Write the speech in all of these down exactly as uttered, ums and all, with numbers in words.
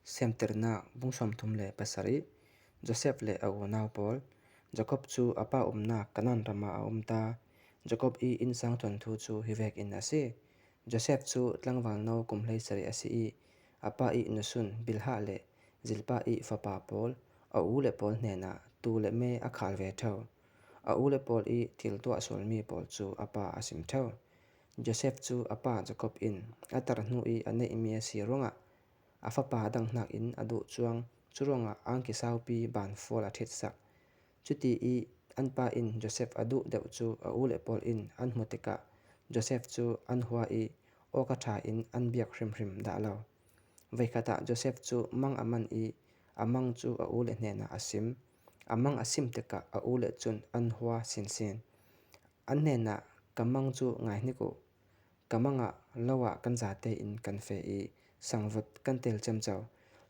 Semtirna bung sawmthum le pasari. Joseph le a unau pawl. Jakob chu a pa umna Kanan rama a um ta. Jakob i insang thon thu chu hi vekin a si. Joseph chu tlangvalno kum hleisari a si i, a pa i nusun Bilha le Zilpa i fapa pawl, a u le pawl hnena tu le me a khal ve theu. A u le pawl i thil tuah sual mi pawl chu a pa a sim theu. Joseph chu a pa Jakob in a tar hnu i a neih mi a si ruangah, a fapa dang hnak in a duh chuang, chu ruangah angki saupi ban fawl a thitsak. Chuti i an pa in Joseph a duh deuh chu a u le pawl in an hmu tikah Joseph chu an hua i awka ṭha in an biak hrimhrim dah lo. Veikhatah Joseph chu mang a man i a mang chu a u le hnena a sim. A mang a sim tikah a u le chun an hua sinsin. An hnena, ka mang chu ngai hnik uh. Ka manga lo ah kan zate in kan fe i sangvut kan tel cemco.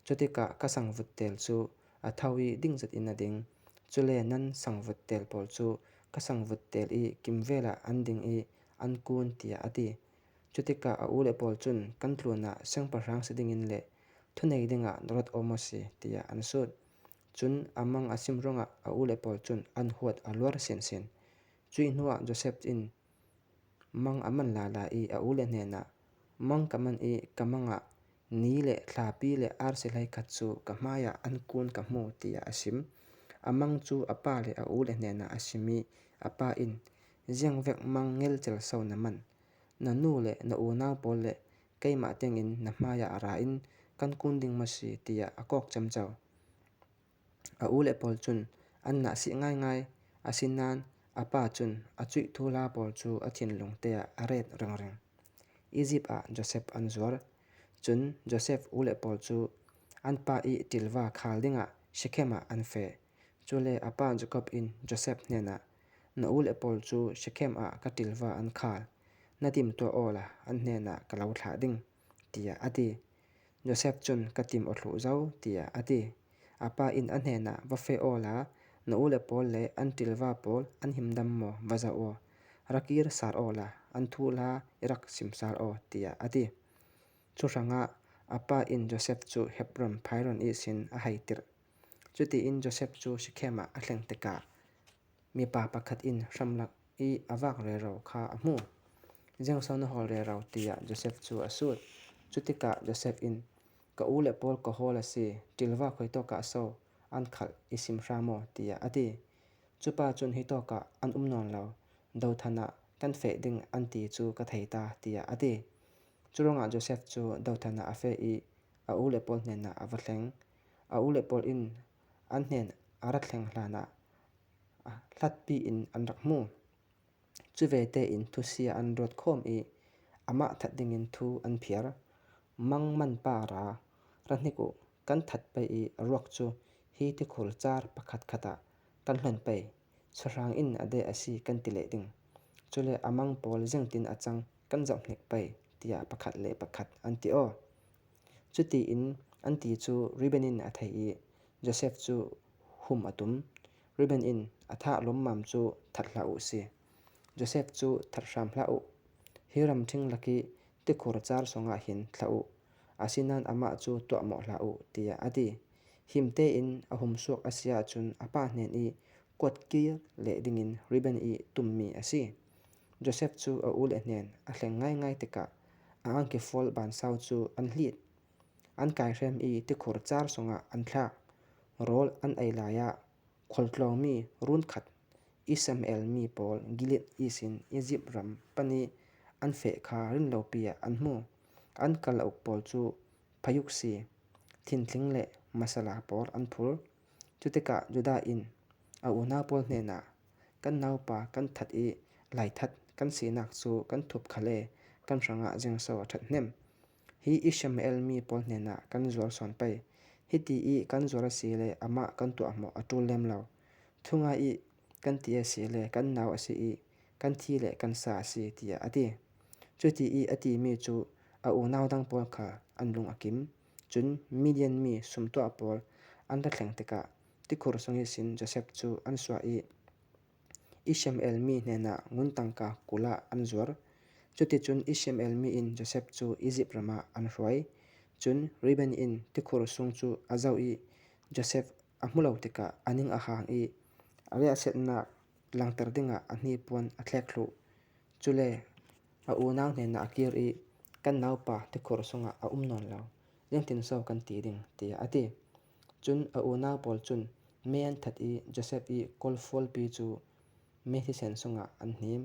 Chutikah ka sangvut tel chu a tho i ding zat in a ding. Chule nan sangvut tel pawl chu ka sangvut tel i kimvel ah an ding i an kun tiah a ti. Chutikah a u le pawl chun kan tlunah sengpahrang si dingin le thunei dingah na ruat aw maw si tiah an sut. Chun a mang a sim ruangah a u le pawl chun an huat a luar sinsin. Cui hnuah Joseph in mang a man lala i a u le hnena, mang ka man i ka manga ni le thlapi le arsi hlei khat chu ka hmaiah an kun ka hmu tiah a sim. A mang chu a pa le a u le hnena a sim i a pa in, ziang vek mang ngelchel so na man. Na nu le na unau pawl le keimah tengin na hmaiah a ra in kan kun ding maw si tiah a kawk cemco. A u le pawl chun an nahsih ngaingai, a sinan a pa chun a cuih thu hla pawl chu a thinlungte ah a ret ringring. Egypt ah Joseph an zuar. Chun Joseph u le pawl chu an pa i ṭilva khal dingah Shekhem ah an feh. Chule a pa Jakob in Joseph hnenah, na u le pawl chu Shekhem ah ka ṭilva an khal. Na tim tuah awla an hnenah ka lo thlah ding, tiah a ti. Joseph chun ka tim aw thluh zo, tiah a ti. A pa in a hnenah va feh awla, na u le pawl le an ṭilva pawl an himdam maw va zoh aw. Ra kir sar awla, an thu hla i rak sim sar aw, tiah a ti. Chu hrangah a pa in Joseph chu Hebron phairon ihsin a hei tirh. Chutiin Joseph chu Shekhem ah a thleng tikah mipa pakhat in hramlak i a vak rero kha a hmu. Ziangso na hawl rero, tiah Joseph chu a sut. Chutikah Joseph in, ka u le pawl ka hawl a si, ṭilva khuitawkah so an khalh i sim hram aw, tiah a ti. Chupa chun hitawkah an um nawn lo, Dothan ah kan feh ding an ti chu ka thei ta, tiah a ti. Churuangah Joseph chu Dothan ah a feh i a u le pawl hnenah a va thleng. A u le pawl in an hnen a ra thleng hlanah a hlatpi in an rak hmu. Chuvete in thusia an ruat khawm i amah that dingin thu an phiar. Mang man pa ra, ra hnik uh, kan that pei i a ruak chu hi tikhur char pakhat khatah kan hlon pei. Sahrang in a de a si kan ti leh ding. Chule a mang pawl ziangtin a chang kan zoh hnik pei, tiah pakhat le pakhat an ti aw. Chutiin an ti chu Reuben in a thei i Joseph chu hum a tum. Reuben in a thah lawmmam chu that hlah uh si. Joseph chu that hram hlah uh. Hi ramṭhing lak i tikhur char sungah hin thlah uh. Asinan amah chu tuahmawh hlah uh, tiah a ti. Himte in a hum suak a si ahcun a pa hnen i kuat kir leh dingin Reuben i tummi a si. Joseph cu a u le hnen a thleng ngaingai tikah a angki fawl bansau cu an hlit. An kaihrem i tikhur char sungah an thlak. Rawl an ei lai ah khualtlawngmi run khat Ishmael mi pawl Gilead ihsin Egypt ram pan i an feh kha rinlopi ah an hmu. An kal uk pawl cu phayuk si, thintling le masala pawl an phur. Cutikah Judah in a unau pawl hnenah, kan naupa kan that i laithat kan sinak cu kan thup khal e, kan hrangah ziangso a ṭhat hnem? Hi Ishmael mi pawl hnenah kan zuar sawn pei. Hiti i kan zuar a si le amah kan tuahmawh a ṭul lem lo. Thungai i kan ti a si le kan nau a si i kan thi le kan sa a si, tiah a ti. Cuti i a timi cu a unau dang pawl kha an lung a kim. Cun Midian mi sumtuah pawl an ra thleng tikah tikhur sung ihsin Joseph cu an suah i Ishmael mi hnenah ngun tangka kul ah an zuar. Cuticun Ishmael mi in Joseph cu Egypt ram ah an hruai. Chun Reuben in tikhur sung chu a zauh i, Joseph a hmu lo tikah a ning a hang i, a riahsiatna langter dingah a hnipuan a thlek thluh. Chule a unau hnenah a kir i, kan naupa tikhur sungah a um nawn lo, ziangtin so kan ti ding, tiah a ti. Chun a unau pawl cun mei an that i, Joseph i kolfualpi cu meithisen sungah an hnim.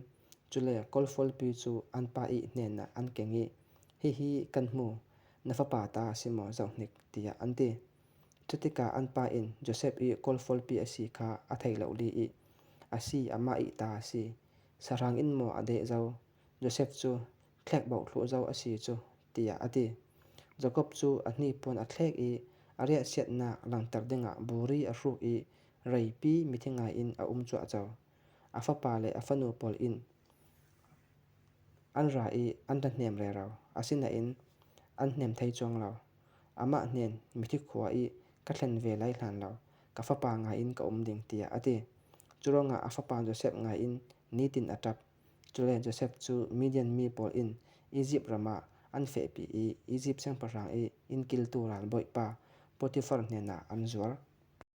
Cule kolfualpi cu an pa i hnenah an keng i, hihi kan hmu, na fapa ta a si maw, zohhnik, tiah an ti. Cutikah an pa in Joseph i kolfualpi a si kha a thei lo li i, a si, amah i ta a si, sahrang in maw a deh zo, Joseph cu thlek bauh thluh zo a si cu, tiah a ti. Jakob cu a hnipuan a thlek i, a riahsiatnak langter dingah buri a hruk i, reipi mithi ngai in a um cuahco. A fapa le a fanu pawl in an ra i an ra hnem rero, asinain an hnem thei cuang lo. Amah hnen, mithi khua i ka thlen ve lai hlan lo, ka fapa ngai in ka um ding, tiah a ti. Curuangah a fapa Joseph ngai in nitin a ṭap. Cule Joseph cu Midian mi pawl in Izipt ramah an fehpi i, Izipt siangpahrang i innkiltu ralbawipa Potifar hnenah an zuar.